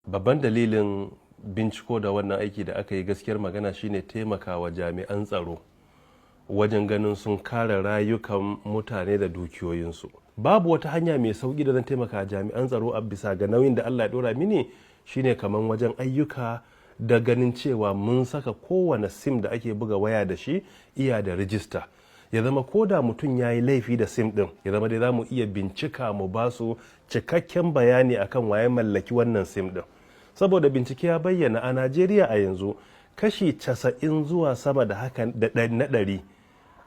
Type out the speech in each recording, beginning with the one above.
Babban dalilin binciko da wannan aiki da aka yi, gaskiyar magana, shine taimakawa jami'an tsaro wajen ganin sun kare rayukan mutane da dukiyoyinsu. Babu wata hanya mai sauki da zan taimaka jami'an tsaro a bisa ga nauyin da Allah ya dora mini shine kamar wajen ayyuka da ganin cewa mun saka kowane SIM da ake buga waya da shi iya da rijista. Ya zama ko da mutum ya yi laifi da SIM din, ya zama dai za mu iya bincika mu ba su cikakken bayani akan waye mallaki wannan SIM din. Saboda bincike ya bayyana, a Najeriya a yanzu kashi 90 zuwa sama da haka da na 100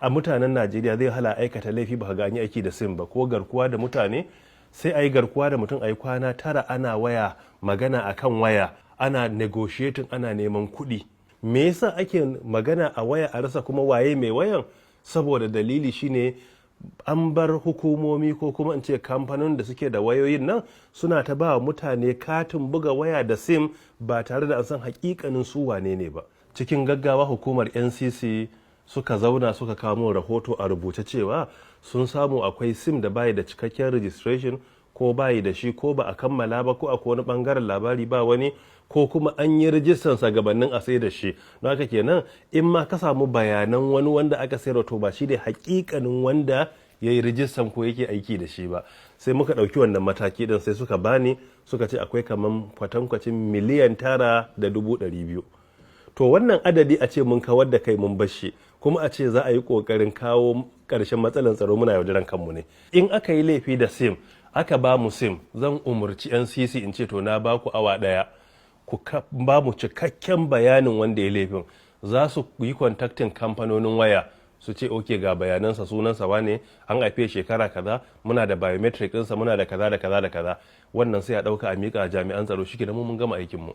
a mutanen Najeriya zai hala aikata laifi ba ga an yi aiki da SIM ba, ko garkuwa da mutane. Sai a yi garkuwa da mutum, a yi kwana 9 ana waya, magana akan waya, ana negotiating, ana neman kuɗi. Me yasa ake magana a waya a rasa kuma waye mai wayan? Saboda dalili shine an bar hukumomi, ko kuma in ce kamfanin da suke da wayoyin nan, suna ta ba mutane katin buga waya da SIM ba tare da an san hakikanin su wane ne ba. Cikin gaggawa hukumar NCC suka zauna, suka kawo min rahoto a rubuce cewa sun samu akwai SIM da bayi da cikakken registration, ko bayi da shi, ko ba a kammala ba, ko akwai wani bangaren labari ba wani, ko kuma an yi rijistan sa gabanin a sai da shi. Don haka kenan in ma ka samu bayanan wani wanda aka sayar, to ba shi ne hakikanin wanda ya yi rijistan ko yake aiki da shi ba. Sai muka ɗauki wannan mataki ɗin. Sai suka bani, suka ce akwai kaman kwatankwacin 9,200,000. To wannan adadi, a ce mun kawar da kai mun bashi, kuma a ce za a yi ƙoƙarin kawo ƙarshen matsalar tsaro, muna yaudaran kanmu ne. In aka yi laifi da SIM, aka ba mu SIM, zan umarci NCC in ce, "To, na ba ku awa 1 ku ba mu cikakken bayanin wanda ya laifin." Za su yi contacting kamfanonin waya su ce, "Ok, ga bayanansa, sunansa wane, an haife shekara kaza, muna da biometric ɗinsa, muna da kaza da kaza da kaza." Wannan sai a ɗauka a miƙa jami'an tsaro, shi mun gama aikinmu.